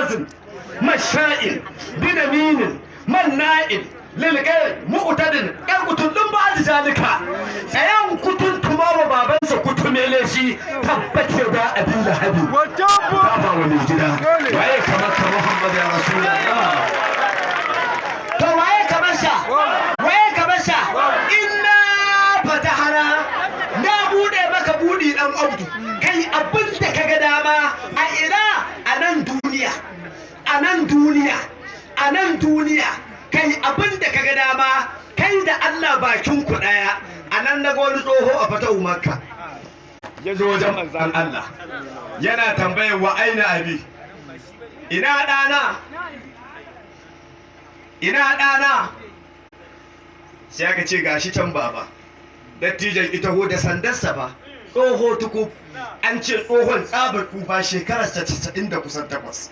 Hammazin masha'in binaminin manna'in lilgai mu'tadin ɗan kutullun ba da zalika tsayan kutun tuma wa babansa kutumele shi tabbace da abin da habi baba wa mai gida. Waye kamar ka, Muhammad ya Rasulullah? To waye kamar sa? Waye kamar sa? Inna fatahana, na bude maka budi, dan Abdu. Kai abin da kaga dama a ina? A nan duniya, a nan duniya, a nan duniya. Kai abin da kaga dama, kai da Allah bakin ku daya. A nan na wani tsoho a fatahu Makka ya zo wajen manzan Allah yana tambayar wa aina abi, ina ɗana, ina ɗana? Sai aka ce gashi can baba. Dattijan ita ho da sandarsa ba, tsoho tukub. An ce tsohon tsabar kufa, shekararsa 90 da kusan takwas.